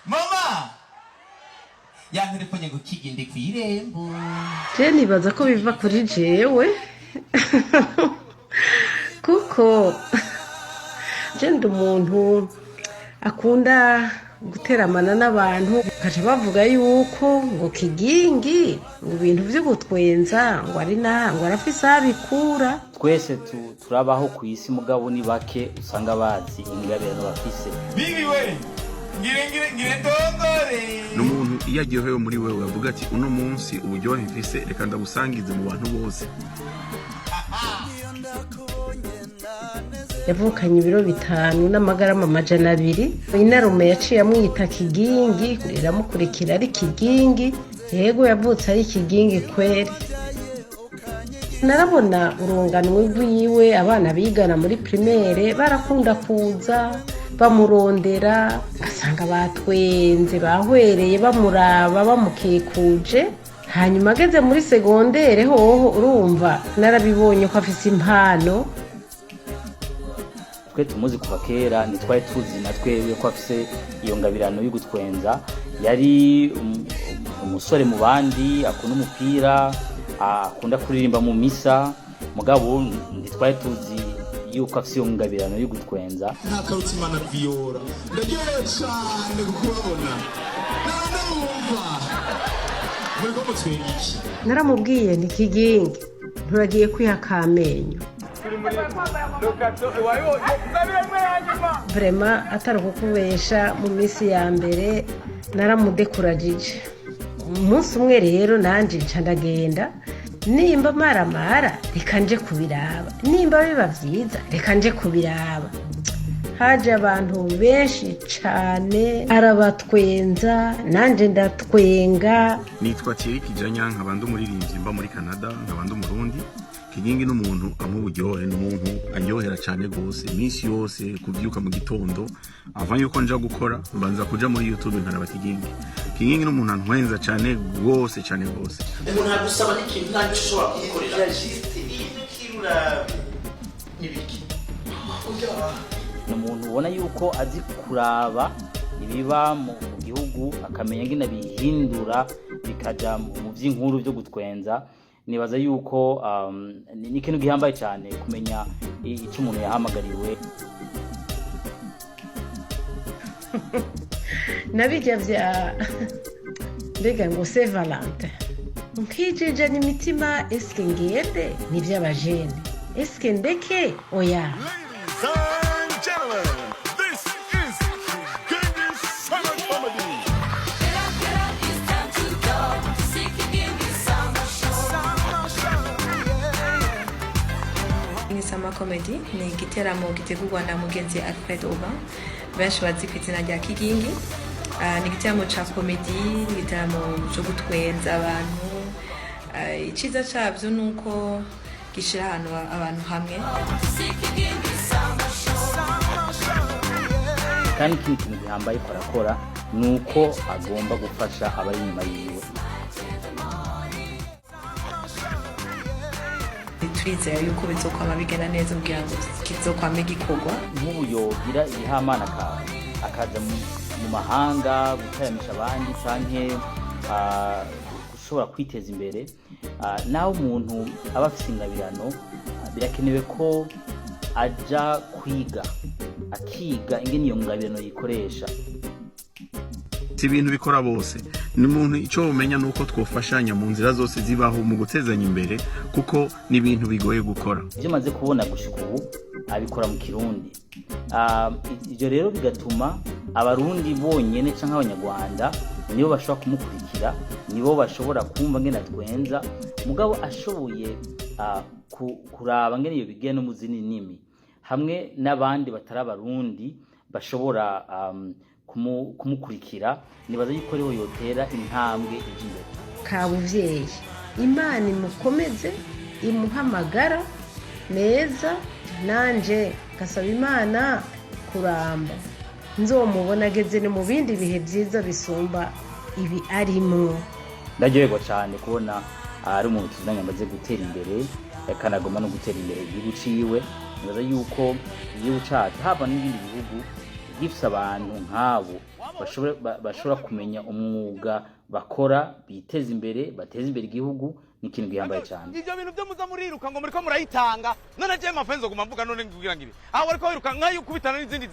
Mama yanterefonye ngo kigende kw'irembo. Je nibaza ko biva kuri jewe, kuko je ndi umuntu akunda guteramana n'abantu, bakaca bavuga yuko ngo Kigingi ngo ibintu vyo gutwenza ngo ari na ngo arafise aho abikura. Twese turabaho ku isi, mugabo ni bake usanga bazi ingabirano bafise. Bibi we, ngire ngire ngire ndongore. Ni umuntu iyo aryohewe muri wewe avuga ati: "Uno munsi uburyohe mfise, reka ndabusangize mu bantu bose." Yavukanye ibiro 5 n'amagarama 200. Inarume yaciye amwita Kigingi, iramukurikira ari Kigingi. Yego, yavutse ari Kigingi kweri. Narabona urunganwe rwiwe, abana bigana muri primaire barakunda kuza bamurondera, ugasanga batwenze, bahwereye, bamuraba, bamukikuje. Hanyuma ageze muri secondaire hoho, urumva narabibonye ko afise impano. Twe tumuzi kuva kera, ntitwari tuzi na twebwe ko afise iyo ngabirano yo gutwenza. Yari umusore mu bandi, akunda umupira, akunda kuririmba mu misa, mugabo ntitwari tuzi yuko afise iyo ngabirano yo gutwenza. Nta Imana viyora, ndaryohewe cane kukubabona. None wumva muriko mutwenga iki? Naramubwiye nti: "Kigingi, nturagiye kwiha kamenyo." Vraiment, atari ukukubesha, mu minsi ya mbere naramudekuragije. Umunsi umwe rero nanje nca ndagenda: nimba maramara, reka nje kubiraba, nimba biba vyiza, reka nje kubiraba. Haje abantu benshi cane, arabatwenza, nanje ndatwenga. Nitwa Thierry Kijanya, nkaba ndi umuririmbyi mba muri Canada, nkaba ndi Umurundi. Kigingi n'umuntu amuha uburyohe, n'umuntu aryohera cyane rwose. Iminsi yose kubyuka mu gitondo, ava yuko nja gukora, mbanza kuja muri YouTube nkaraba Kigingi. Kigingi n'umuntu antwenza cyane rwose, cyane rwose. Umuntu agusaba n'ikintu, nta n'icyo ushobora kumukorera. Juste ibyo n'ibiki? Ni umuntu ubona yuko azi kuraba ibiba mu gihugu, akamenya ngene bihindura bikaja mu vy'inkuru byo gutwenza. Nibaza yuko ni ikintu gihambaye cyane kumenya ico umuntu yahamagariwe. Nabijya vya mbega ngo Saint Valentin, nkijijanye imitima, eske ngende ni ivy'abajene, eske ndeke oya? Ladies and gentlemen, this is Kigingi Summer Comedy. Ni Summer Comedy, ni igiteramo gitegurwa na mugenzi Alfred Oba, benshi bazi ku izina rya Kigingi. Ni igiteramo ca comedy, ni igiteramo co gutwenza abantu. Iciza cavyo ni uko gishira ahantu abantu hamwe. Kandi ikindi kintu gihambaye ko arakora ni uko agomba gufasha abari inyuma yiwe. Turizera yuko bizokwama bigenda neza kugira ngo kizokwame gikorwa. Nk'ubu yogira igihamana akaja mu mahanga guteramisha abandi canke gushobora kwiteza imbere. Naho umuntu aba afise ingabirano, birakenewe ko aja kwiga, akiga ingene iyo ngabirano yikoresha. Si ibintu bikora bose. Ni umuntu icyo umenya ni uko twofashanya mu nzira zose zibaho mu gutezanya imbere, kuko ni ibintu bigoye gukora. Ivyo maze kubona gushika ubu, abikora mu Kirundi. Ivyo rero bigatuma Abarundi bonyene canke Abanyarwanda nibo bashobora kumukurikira, nibo bashobora kumva ngene atwenza. Mugabo ashoboye kuraba ngene iyo bigiye no mu zindi ndimi, hamwe n'abandi batari Abarundi bashobora kumukurikira, nibaza yuko ariho yotera intambwe ija imbere. Kabuvyeyi, Imana imukomeze, imuhe amagara meza. Nanje ngasaba Imana kuramba, nzomubona ageze no mu bindi bihe byiza bisumba ibi arimwo. Ndaryoherwa cyane kubona ari umuntu tuzanye amaze gutera imbere, akanagomba no gutera imbere igihugu ciwe. Nibaza yuko igihugu cacu, haba n'ibindi bihugu, gifise abantu nk'abo. Bashobora kumenya umwuga bakora, biteze imbere, bateze imbere igihugu. Ni ikintu gihambaye cyane. Ivyo bintu byo muza muriruka ngo muriko murayitanga, none je mafenzo guma mvuga, none ngira ngibi aho ariko wiruka nkayo ukubitana n'izindi.